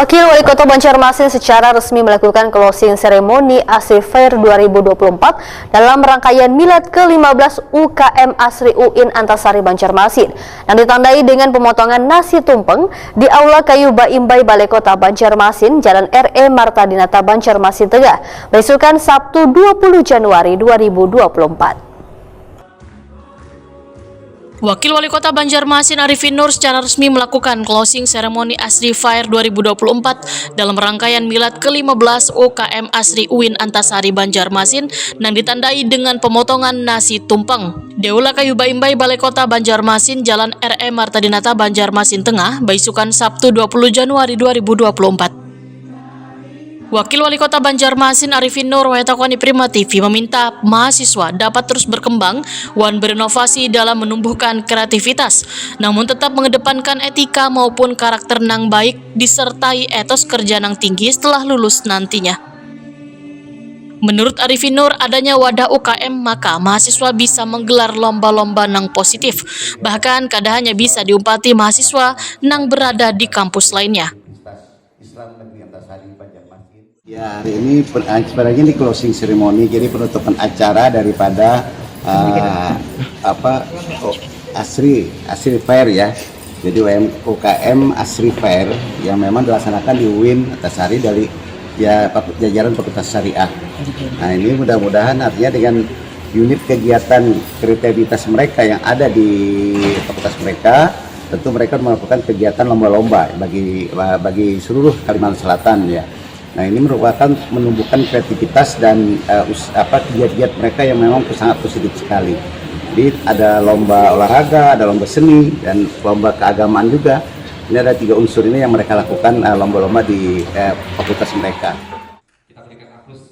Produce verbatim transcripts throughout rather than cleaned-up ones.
Wakil Wali Kota Banjarmasin secara resmi melakukan closing ceremony Asri Fair dua ribu dua puluh empat dalam rangkaian Milad ke lima belas U K M Asri UIN Antasari Banjarmasin, yang ditandai dengan pemotongan nasi tumpeng di Aula Kayu Baimbai Balai Kota Banjarmasin, Jalan R E Marta Dinata Banjarmasin Tengah, beisukan Sabtu dua puluh Januari dua ribu dua puluh empat. Wakil Wali Kota Banjarmasin Arifin Nur secara resmi melakukan closing ceremony Asri Fair dua ribu dua puluh empat dalam rangkaian Milad ke lima belas U K M Asri UIN Antasari Banjarmasin, nang ditandai dengan pemotongan nasi tumpeng. Di Aula Kayu Baimbai Balai Kota Banjarmasin, Jalan R E Marta Dinata Banjarmasin Tengah, baisukan Sabtu dua puluh Januari dua ribu dua puluh empat. Wakil Wali Kota Banjarmasin Arifin Nur, Weta Koni Prima T V, meminta mahasiswa dapat terus berkembang wan berinovasi dalam menumbuhkan kreativitas, namun tetap mengedepankan etika maupun karakter nang baik disertai etos kerja nang tinggi setelah lulus nantinya. Menurut Arifin Nur, adanya wadah U K M maka mahasiswa bisa menggelar lomba-lomba nang positif. Bahkan kada hanya bisa diumpati mahasiswa nang berada di kampus lainnya. Islam Negeri Antasari Banjarmasin. Ya, hari ini pen- ah, sebenarnya ini closing ceremony, jadi penutupan acara daripada ah, apa oh, Asri Asri Fair ya. Jadi U M, U K M Asri Fair yang memang dilaksanakan di UIN Antasari dari ya Faku- jajaran Fakultas Syariah. Nah, ini mudah-mudahan artinya dengan unit kegiatan kreativitas mereka yang ada di fakultas mereka, tentu mereka melakukan kegiatan lomba-lomba bagi bagi seluruh Kalimantan Selatan ya. Nah, ini merupakan menumbuhkan kreativitas dan eh, us- apa giat-giat mereka yang memang sangat positif sekali. Jadi ada lomba olahraga, ada lomba seni dan lomba keagamaan juga. Ini ada tiga unsur ini yang mereka lakukan eh, lomba-lomba di eh, fakultas mereka.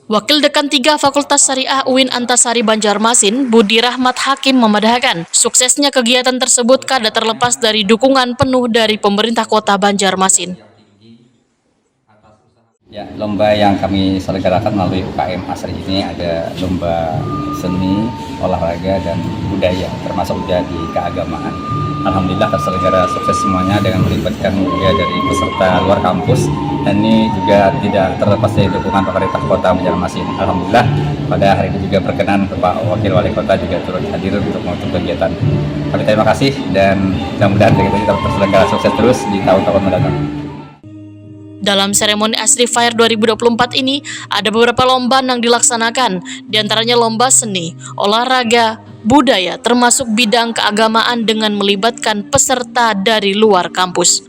Wakil Dekan tiga Fakultas Syariah UIN Antasari Banjarmasin, Budi Rahmat Hakim, memadahakan suksesnya kegiatan tersebut kada terlepas dari dukungan penuh dari pemerintah kota Banjarmasin. Ya, lomba yang kami selenggarakan melalui U K M Asri ini ada lomba seni, olahraga, dan budaya, termasuk juga di keagamaan. Alhamdulillah terselenggara sukses semuanya dengan melibatkan juga dari peserta luar kampus, dan ini juga tidak terlepas dari dukungan pemerintah kota Banjarmasin. Alhamdulillah pada hari ini juga berkenan Bapak Wakil Wali Kota juga turut hadir untuk menutup kegiatan. Kami terima kasih dan mudah-mudahan kegiatan ini tetap terselenggara sukses terus di tahun-tahun mendatang. Dalam seremoni Asri Fair dua ribu dua puluh empat ini, ada beberapa lomba yang dilaksanakan, diantaranya lomba seni, olahraga, budaya, termasuk bidang keagamaan dengan melibatkan peserta dari luar kampus.